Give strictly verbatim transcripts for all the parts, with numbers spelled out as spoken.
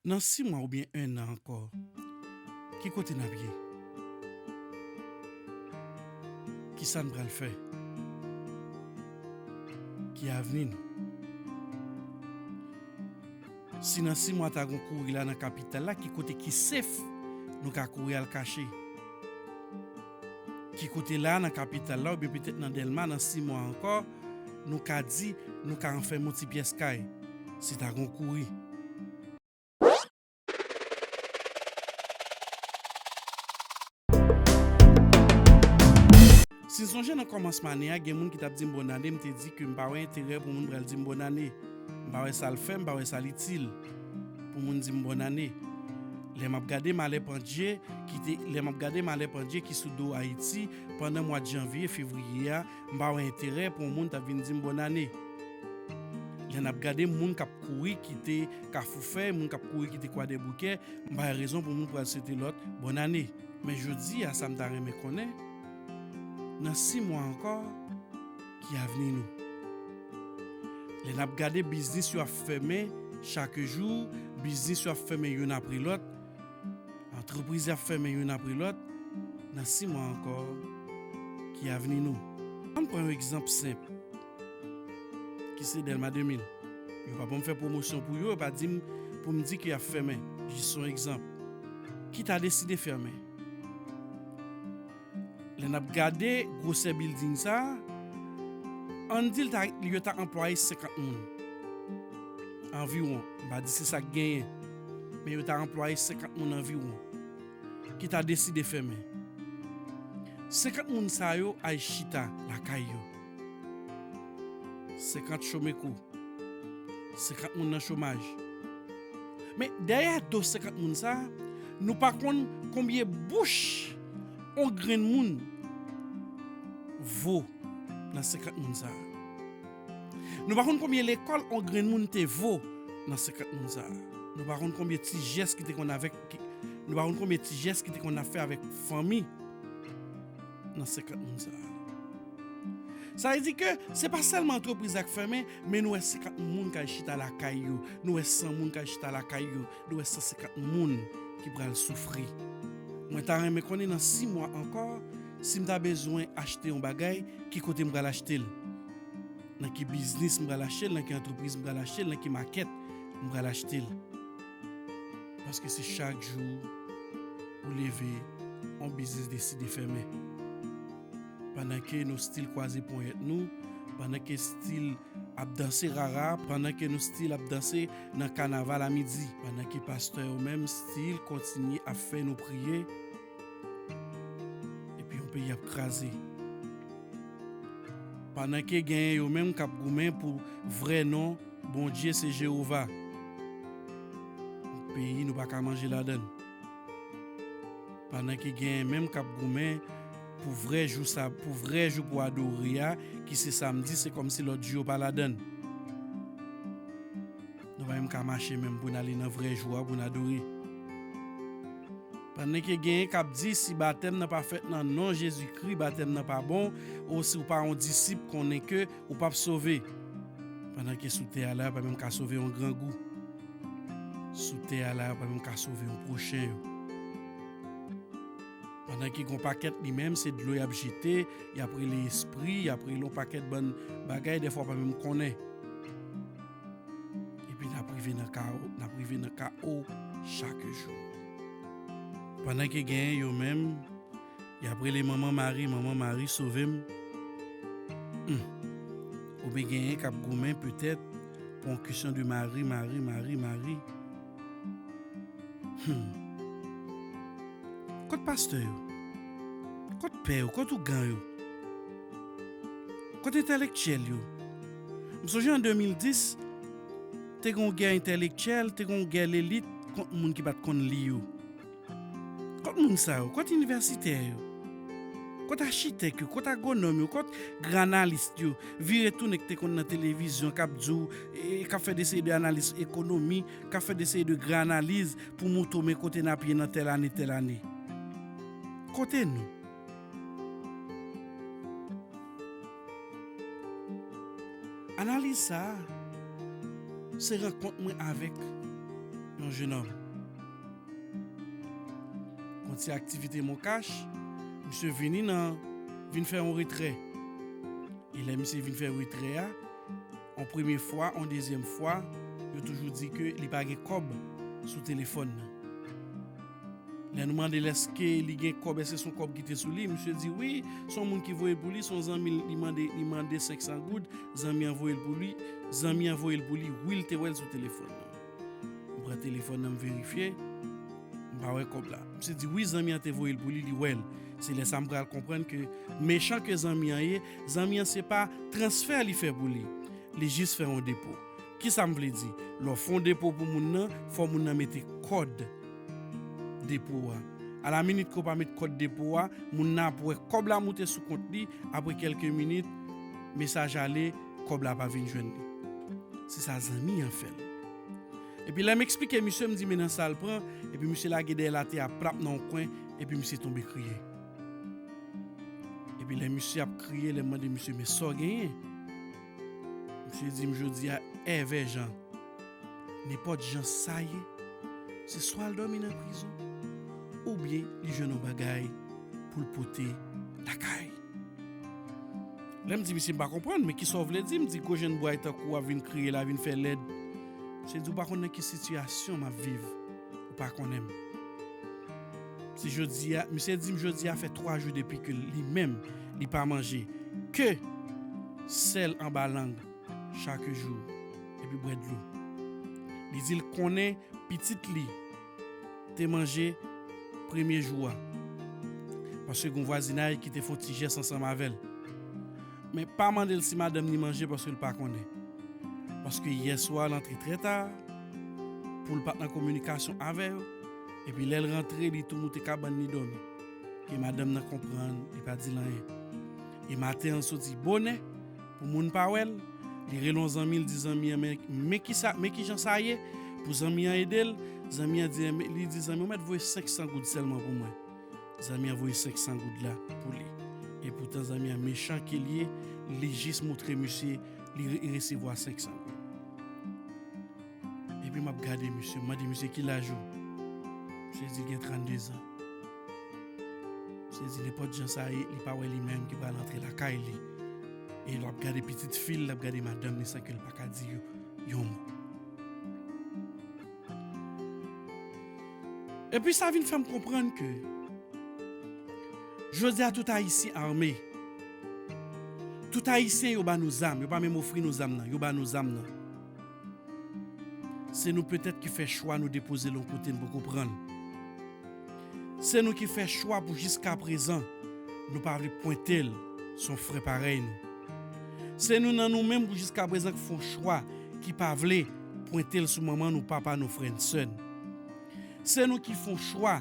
Nan sis mwa oubyen en an ankò, ki kote n ap ye? Kisa n pral fè? Ki avni nou? Si nan sis mwa ta gon kouri la nan kapital la, ki kote ki sef nou ka kouri al kache? Ki kote la nan kapital la oubyen petèt nan Dèlma nan sis mwa ankò, nou ka di nou ka ranfèmen yon ti pyès kay? Si ta gon kouri. Si n sonje nan kòmansman ane a, gen moun ki t ap di m bòn ane, m te di ke m pa wè enterè pou moun pral di m bòn ane. M pa wè sa l fè, m pa wè sa l itil pou moun di m bòn ane. Lè m ap gade malè pandye ki te, lè m ap gade malè pandye ki sou do Ayiti pandan mwa janvye, fevriye a, m pa wè enterè pou yon moun t ap vin di m bòn ane. Lè n ap gade moun k ap kouri kite Kafou Fèy, moun k ap kouri kite Kwadèboukè, m pa wè rezon pou moun pral swete lòt bòn ane. Men jodi a, sa m ta renmen konnen, nan sis mwa ankò, ki avni nou? Lè n ap gade biznis yo ap fèmen chak jou, biznis yo ap fèmen youn apre lòt, antrepriz yo ap fèmen youn apre lòt, nan sis mwa ankò, ki avni nou? Ann pran yon egzanp senp, ki se Dèlma de mil. Yo pa ban m fè pwomosyon pou yo, yo pa di m pou m di ke y ap fèmen. Jis yon egzanp. Ki ta deside fèmen. Lè n ap gade gwosè bilding sa a, ann di l ta, yo ta anplwaye senkant moun anviwon. M pa di se sa k genyen, men yo ta anplwaye senkant moun anviwon ki ta deside fèmen. Senkant moun sa yo al chita lakay yo. Senkant chomeko. Senkant moun nan chomaj. Men dèyè do senkant moun sa a, nou pa konn konbyen bouch on grenn moun vo nan senkant moun sa a. Nou pa konn konbyen lekòl on grenn moun te vo nan senkant moun sa a. Nou pa konn konbyen ti jès ki te konn avèk, ki, nou pa konn konbyen ti jès ki te konn ap fè avèk fanmi nan senkant moun sa a. Sa vle di ke se pa sèlman antrepriz la k fèmen, men nou wè senkant moun k al chita lakay yo, nou wè san moun k al chita lakay yo, nou wè san senkant moun ki pral soufri. Mwen ta renmen konnen nan sis mwa ankò, si m ta bezwen achte yon bagay, ki kote m pral achte l? Nan ki biznis m pral achte l, nan ki antrepriz m pral achte l, nan ki makèt m pral achte l? Paske se chak jou ou leve, yon biznis deside fèmen. Pandan ke nou still kwaze ponyèt nou, pandan ke still ap danse rara, pandan ke nou still ap danse nan kanaval a midi, pandan ke pastè yo menm still kontinye ap fè nou priye, epi yon peyi ap kraze. Pandan ke genyen yo menm k ap goumen pou vrè non Bondye se Jewova. Yon peyi nou pa ka manje ladan l. Pandan ke genyen menm k ap goumen pou vrè jou sa, pou vrè jou pou adore a, ki se samdi, se kòmsi lòt jou yo pa ladan l. Nou pa menm ka mache menm pou n ale nan vrè jou a pou n adore. Pandan ke genyen k ap di si batèm nan pa fèt nan non Jezikri, batèm nan pa bon, ou si w pa yon disip, konnen ke ou p ap sove. Pandan ke sou tè a la, yo pa menm ka sove yon grangou. Sou tè a la, yo pa menm ka sove yon pwochen yo. Pandan ke gon pakèt li menm, se dlo y ap jete, y ap rele espri, y ap rele yon pakèt bann bagay, dèfwa w pa menm konnen. Epi n ap rive nan kawo, n ap rive nan kawo chak jou. Pandan ke genyen yo menm, y ap rele Manman Mari, Manman Mari, sove m. Hmm. Oubyen genyen k ap goumen petèt pou yon kesyon de mari, mari, mari, mari. Hmm. Kot pastè yo? Kot pè yo? Kot ougan yo? Kot entèlektyèl yo? M sonje an de mil dis, te gen yon gè entèlektyèl, te gen yon gè lelit kont moun ki pa t konn li yo. Kot moun sa yo? Kot inivèsitè yo? Kot achitèk yo? Kot agwonòm yo? Kot granalis yo? Vire tounen k te konn nan televizyon k ap di w, e, k ap fè de seri de analiz ekonomi, k ap fè de seri de gran analiz pou montre w men kote n ap ye nan tèl ane, tèl ane. Kote nou? Analiz sa a, se rankont mwen avèk yon jenòm. Yon ti aktivite mokach, misye vini nan, vin fè yon retrè. E lè misye vin fè retrè a, yon premye fwa, yon dezyèm fwa, yo toujou di ke li pa gen kòb sou telefòn nan. Lè nou mande l èske li gen kòb, èske se yon kòb ki te sou li, misye di wi, se yon moun ki voye l pou li, se yon zanmi l, li mande, li mande senk san goud, zanmi an voye l pou li, zanmi an voye l pou li, wi, l te wè l sou telefòn nan. M pran telefòn nan, m verifye, m pa wè kòb la. Misye di wi, zanmi an te voye l pou li, li wè l. Se lè sa m pral konprann ke mechan ke zanmi an ye, zanmi an se pa transfè li fè pou li. Li jis fè yon depo. Kisa m vle di? Lè w fè yon depo pou moun nan, fò moun nan mete kòd depo a. A la minit ke w pa met kòd depo a, moun nan ap wè kòb la moute sou kont li, apre kèlke minit, mesaj ale, kòb la pa vin jwenn li. Se sa zanmi an fè l. Epi lè m eksplike misye, m di men nan sa l pran, epi misye lage dèyè l atè a plap nan yon kwen, epi misye tonbe kriye. Epi lè misye ap kriye, lè m mande misye men sa w genyen, misye di m jodi a, èvè jan, nenpòt jan sa ye, se swa l dòmi nan prizon, oubyen li jwenn yon bagay pou l pote lakay. Lè m di misye m pa konprann, men kisa w vle di? M di gwo jenn bway tankou w ap vin kriye la, vin fè lèd. Misye di ou pa konn nan ki sitiyasyon m ap viv, ou pa konnen m. Se jodi a, misye di m jodi a fè twa jou depi ke li menm, li pa manje ke sèl anba lang chak jou, epi bwè dlo. Li di l konnen pitit li te manje premye jou a, paske gen yon vwazinay ki te fè yon ti jès ansanm avè l. Men pa mande l si madanm li manje, paske l pa konnen. Paske yè swa l antre trè ta, pou l pa t nan kominikasyon avè yo. Epi lè l rantre, li tou moute kabann li dòmi. Ke madanm nan konprann, li pa di l anyen. E maten an soti bonè, pou moun pa wè l, li rele yon zanmi, l di zanmi an, men, men kisa, men kijan sa ye, pou zanmi an ede l, zanmi an di, li di zanmi an, ou mèt voye senk san goud sèlman pou mwen. Zanmi an voye senk san goud la pou li. Epoutan zanmi an mechan ke l ye, li jis moutre misye li re-, resevwa senk san goud. Epi m ap gade misye, m mande misye ki laj ou? Misye di l gen trannde zan. Misye di nenpòt jan sa ye, li pa wè li menm ki pral antre lakay li. E l ap gade pitit fi l, l ap gade madanm li san ke l pa ka di yo yon mo. Epi sa vin fè m konprann ke jodi a tout Ayisyen ame. Tout Ayisyen yo ba nou zam, yo pa menm ofri nou zam nan, yo ba nou zam nan. Se nou petèt ki fè chwa nou depoze l yon kote n poko pran l. Se nou ki fè chwa pou jiskaprezan nou pa vle pwente l se yon frè parèy nou. Se nou nan nou menm pou jiskaprezan k fè yon chwa ki pa vle pwente l sou manman nou, papa nou, frè n, sè n. Se nou ki fè yon chwa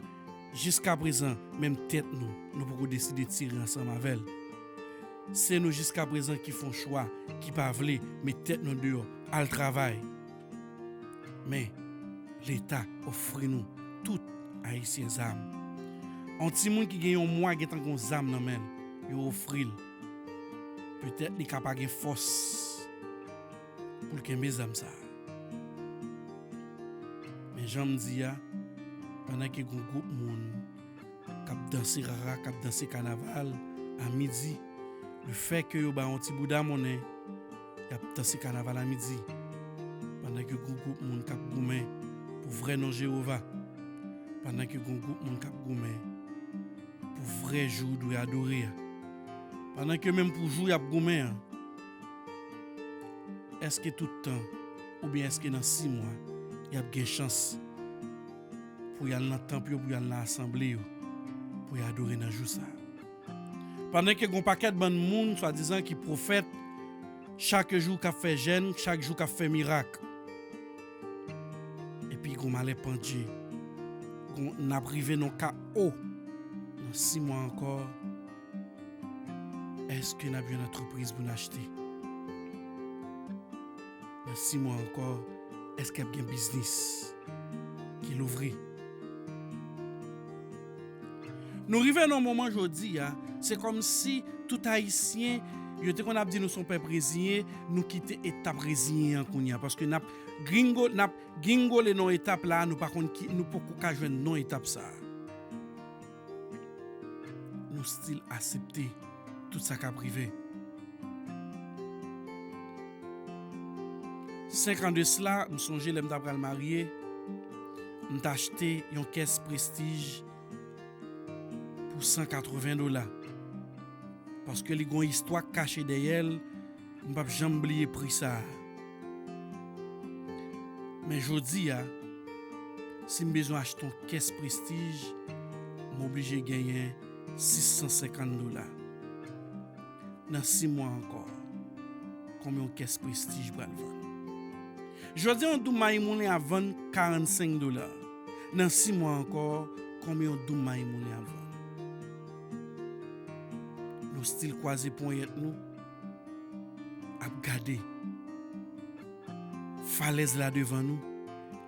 jiskaprezan, menm tèt nou, nou poko deside tire ansanm avè l. Se nou jiskaprezan ki fè yon chwa ki pa vle met tèt nou deyò, al travay. Men, Leta ofri nou tout Ayisyen zam. Yon timoun ki gen yon mwa gentan gen yon zam nan men l, yo ofri l. Petèt li ka pa gen fòs pou l kenbe zam sa a. Men jan m di a, pandan ke gen yon gwoup moun k ap danse rara, k ap danse kanaval a midi. Lefètke yo ba yon ti bouda monnen, y ap danse kanaval a midi. Pandan ke gen yon gwoup moun k ap goumen pou vrè non Jewova. Pandan ke gen yon gwoup moun k ap goumen pou vrè jou w dwe adore a. Pandan ke menm pou jou y ap goumen an, èske tout tan, oubyen èske nan sis mwa, y ap gen chans pou y al nan tanp yo, pou y al nan asanble yo, pou y adore nan jou sa a. Pandan ke gen yon pakèt bann moun, swadizan ki pwofèt, chak jou k ap fè jèn, chak jou k ap fè mirak. Epi gen yon malè pandje. Gen yon, n ap rive nan yon ka o. Nan sis mwa ankò, èske n ap jwenn antrepriz pou n achte? Nan sis mwa ankò, èske ap gen biznis ki louvri? Nou rive nan yon moman jodi a, se kòmsi tout Ayisyen Yo te konn ap di nou se yon pèp reziyen, nou kite etap reziyen an kounye a, paske n ap gringo, n ap gingole nan yon etap la, nou pa konn ki, nou poko ka jwenn non etap sa a. Nou still aksepte tout sa k ap rive. Senk an de sila, m sonje lè m ta pral marye, m t achte yon kès Prestige pou san katreven dola. Paske li gon istwa k kache dèyè l, m p ap janm bliye pri sa a. Men jodi a, si m bezwen achte yon kès Prestige, m oblije genyen sis san senkant dola. Nan sis mwa ankò, konbyen yon kès Prestige pral vann? Jodi a, yon doum mayi moulen ap vann karannsenk dola. Nan sis mwa ankò, konbyen yon doum mayi moulen ap vann? Nou still kwaze ponyèt nou, ap gade falèz la devan nou,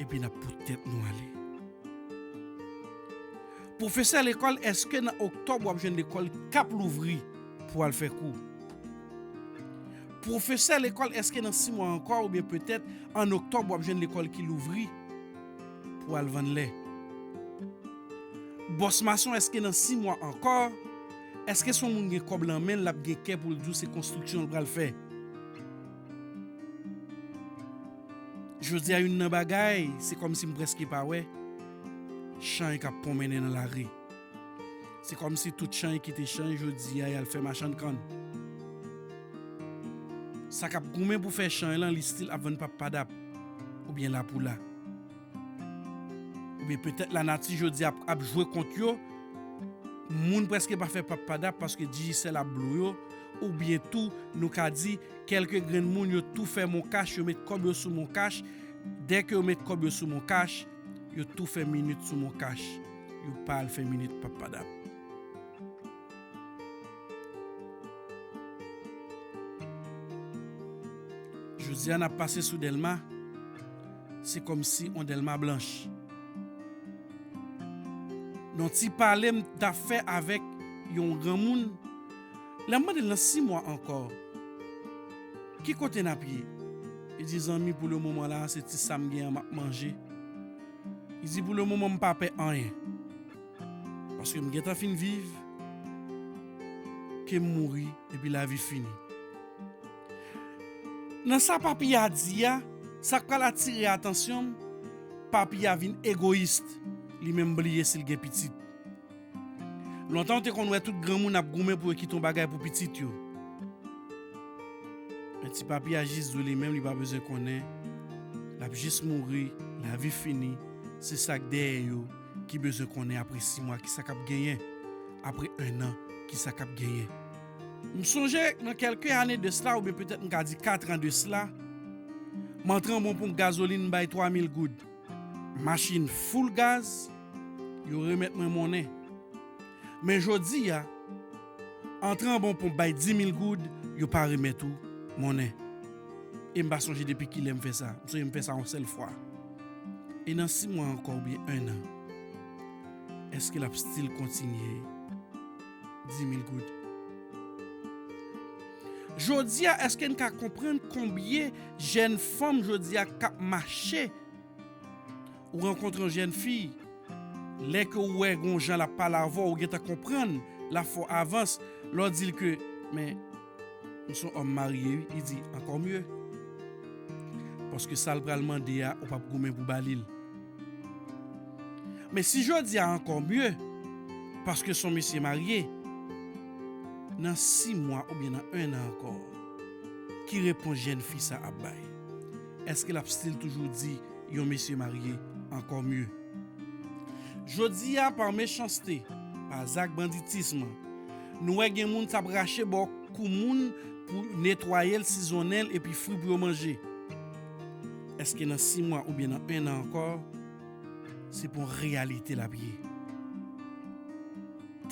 epi n ap pote tèt nou ale. Pwofesè lekòl, èske nan oktòb w ap jwenn lekòl k ap louvri pou w al fè kou? Pwofesè lekòl, èske nan sis mwa ankò, oubyen petèt an oktòb, w ap jwenn lekòl ki louvri pou w al vann lè? Bòs mason, èske nan sis mwa ankò, èske se yon moun gen kòb lan men l, l ap gen kè pou l di w se konstriksyon l pral fè? Jodi a, youn nan bagay, se kòmsi m prèske pa wè chay k ap pwonmennen nan lari. Se kòmsi tout chay ki te chay jodi a, y al fè machann kann. Sa k ap goumen pou fè chay lan, li still ap vann pap padap, oubyen lapoula. Oubyen petèt lanati jodi a ap, ap jwe kont yo, moun prèske pa fè pap padap paske Digicel ap blo yo, oubyen tou, nou ka di, kèlke grenn moun yo tou fè Moncash, yo met kòb yo sou Moncash, dèke yo met kòb yo sou Moncash, yo tou fè minit sou Moncash, yo pa al fè minit pap padap. Jodi a n ap pase sou Dèlma, se kòmsi yon Dèlma blanch. Nan ti pale m t ap fè avèk yon granmoun, lè m mande l nan sis mwa ankò, ki kote n ap ye? Li di, zanmi, pou le moman la, se ti sa m gen an m ap manje. Li di, pou le moman, m pa pè anyen. Paske m gentan fin viv, ke m mouri, epi lavi fini. Nan sa papi a di a, sa k pral atire atansyon m, papi a vin egoyis, li menm bliye si l gen pitit. Lontan, w te konn wè tout granmoun ap goumen pou yo kite yon bagay pou pitit yo. Men ti papi a jis di w li menm, li pa bezwen konnen. L ap jis mouri, lavi fini. Se sa k dèyè yo ki bezwen konnen apre sis mwa, kisa k ap genyen. Apre en an, kisa k ap genyen. M sonje nan kèlke ane de sila, oubyen petèt m ka di kat an de sila, m antre an bon ponp gazolin, m bay twa mil goud. Machin full gaz, yo remèt mwen monnen. Men jodi a, antre an bon ponp bay di mil goud, yo pa remèt ou monnen. E m pa sonje depi kilè m fè sa. M sonje m fè sa yon sèl fwa. E nan sis mwa ankò oubyen en an, èske l ap still kontinye di mil goud? Jodi a, èske n ka konprann konbyen jèn fanm jodi a k ap mache? Ou rankontre yon jèn fi, lè ke w wè gon jan l ap pale avè w, ou gentan konprann, l ap fè w avans, lè w di l ke, men, m se yon òm marye, wi, li di, ankò mye. Paske sa l pral mande a, ou p ap goumen pou ba li l. Men si jodi a ankò mye, paske se yon mesye marye, nan sis mwa oubyen nan en an ankò, ki repons jèn fi sa ap bay? Èske l ap still toujou di yon mesye marye ankò mye? Jodi a, pa mechanste, pa zak banditism, nou wè gen moun k ap rache bò kou moun pou netwaye l, sizonnen l, epi fri pou yo manje. Èske nan sis mwa oubyen nan en an ankò, se pa yon reyalite l ap ye?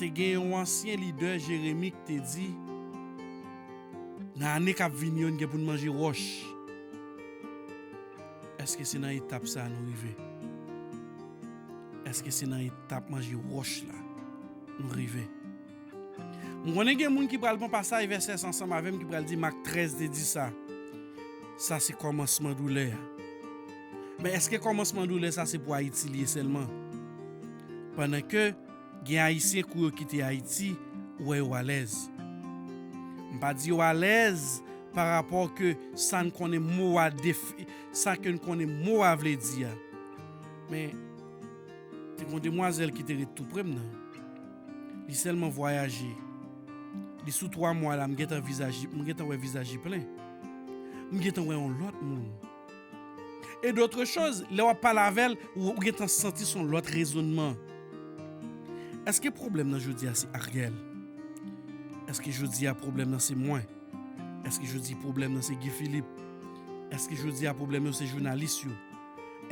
Te gen yon ansyen lidè Jeremi ki te di, nan ane k ap vini yo, n gen pou n manje wòch. Èske se nan etap sa a nou rive? Èske se nan etap manje wòch la nou rive? M konnen gen moun ki pral pran pasaj vèsè sa ansanm avè m, ki pral di Mak trèz te di sa. Sa se kòmansman doulè a. Men èske kòmansman doulè sa se pou Ayiti li ye sèlman? Pandan ke gen Ayisyen kou yo kite Ayiti, ou wè yo alèz. M pa di yo alèz pa rapò ke sa n konnen mo a defi, sa ke n konnen mo a vle di a. Men, te gen yon demwazèl ki te ret tou pre m nan. Li sèlman vwayaje. Li sou twa mwa la, m gentan vizaj li, m gentan wè vizaj li plen. M gentan wè yon lòt moun. E dòtre choz, lè w ap pale avè l, ou, ou gentan santi s on lòt rezònman. Èske pwoblèm nan jodi a se Ariel? Èske jodi a pwoblèm nan se mwen? Èske jodi pwoblèm nan se Guy Philippe? Èske jodi a pwoblèm yo se jounalis yo?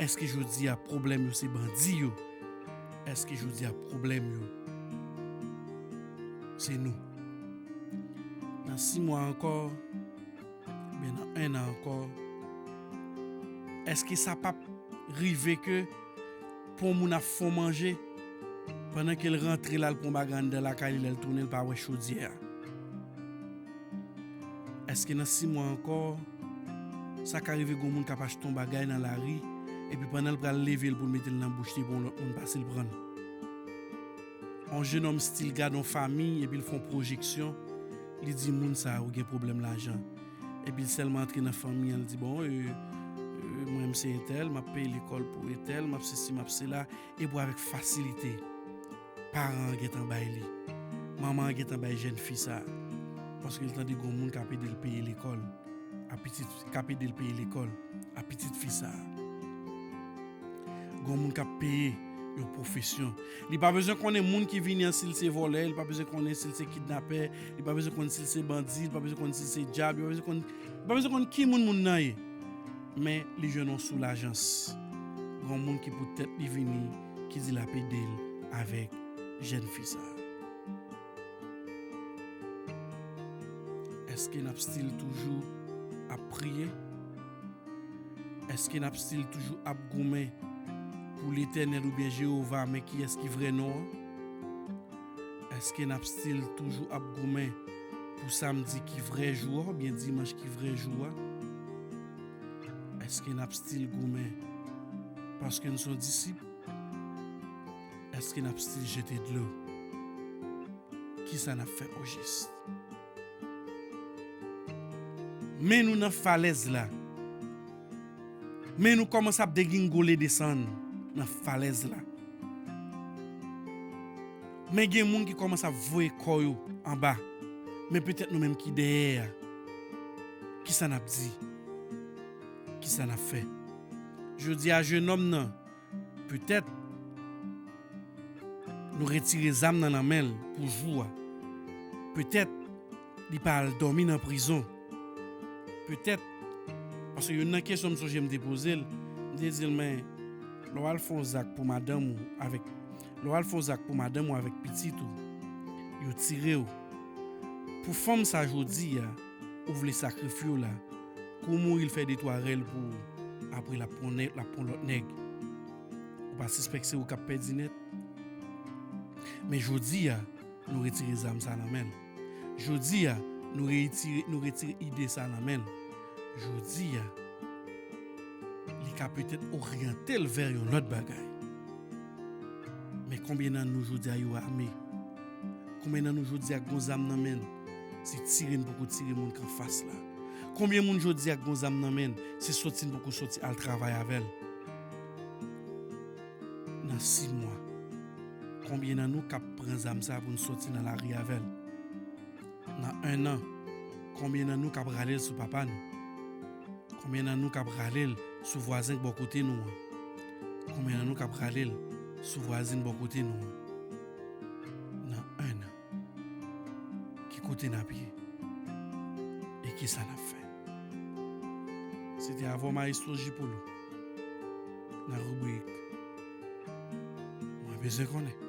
Èske jodi a pwoblèm yo se bandi yo? Èske jodi a pwoblèm yo se nou? Nan sis mwa ankò, oubyen nan en an ankò, èske sa p ap rive ke pou yon moun ap fè yon manje, pandan ke l rantre l al pran bagay anndan lakay li, lè l tounen, l pa wè chodyè a? Èske nan sis mwa ankò, sa ka rive gen yon moun k ap achte yon bagay nan lari, epi pandan l pral leve l pou l mete l nan bouch li, pou yon lòt moun pase l pran l? Yon jenòm stil gade yon fanmi, epi l fè yon pwojeksyon, li di moun sa yo gen pwoblèm lajan. Epi l sèlman antre nan fanmi an, l di, bon, e, e, mwen, m se entèl, m ap peye lekòl pou entèl, m ap sesi, m ap sela, epi avèk fasilite, paran an gentan bay li. Manman an gentan bay jèn fi sa a. Paske l tande gen yon moun k ap ede l peye lekòl a pitit, k ap ede l peye lekòl a pitit fi sa a. Gen yon moun k ap peye yon pwofesyon. Li pa bezwen konnen moun ki vini an si l se vòlè, li pa bezwen konnen si l se kidnapè, li pa bezwen konnen si l se bandi, li pa bezwen konnen si l se dyab, li pa bezwen konnen, li pa bezwen konnen ki moun moun nan ye. Men li jwenn yon soulajans. Gen yon moun ki pou tèt li vini, ki di l ap ede l avèk jèn fi sa a. Èske n ap still toujou ap priye? Èske n ap still toujou ap goumen pou Letènèl oubyen Jewova, men kiyès ki vrè non an? Èske n ap still toujou ap goumen pou samdi ki vrè jou a oubyen dimanch ki vrè jou a? Èske n ap still goumen paske n se yon disip? Èske n ap still jete dlo? Kisa n ap fè ojis? Men nou nan falèz la. Men nou kòmanse ap degingole desann nan falèz la. Men gen moun ki kòmanse ap voye kò yo anba. Men petèt nou menm ki dèyè a, kisa n ap di? Kisa n ap fè? Jodi a, jenòm nan, petèt, nou retire zam nan nan men l pou jou a. Petèt, li pa al dòmi nan prizon. Petèt, paske youn nan kesyon m sonje m te poze l, m te di l, men, lè w al fè yon zak pou madanm ou avèk, lè w al fè yon zak pou madanm ou avèk pitit ou, yo tire w. Pou fanm sa jodi a, ou vle sakrifye w la, kou w mouri l fè de twa rèl pou ou, apre l ap pran nèg, l ap pran lòt nèg. Ou pa sispèk se ou k ap pèdi nèt? Men jodi a, nou retire zam sa nan men l. Jodi a, nou retire, nou retire ide sa nan men l. Jodi a, li ka petèt oryante l vè yon lòt bagay. Men konbyen nan nou jodi a yo ame? Konbyen nan nou jodi a k gon zam nan men l? Se tire n poko tire moun k anfas la. Konbyen moun jodi a k gon zam nan men l? Se soti n poko soti al travay avè l. Nan sis mwa, konbyen nan nou k ap pran zam sa pou n soti nan lari avè l? Nan en an, konbyen nan nou k ap rale l sou papa nou? Konbyen nan nou k ap rale l sou vwazen k bò kote nou an? Konbyen nan nou k ap rale l sou vwazin bò kote nou an? Nan en an, ki kote n ap ye? E kisa n ap fè? Se te avè w Maestro J Polo nan ribrik Mwen bezwen konnen.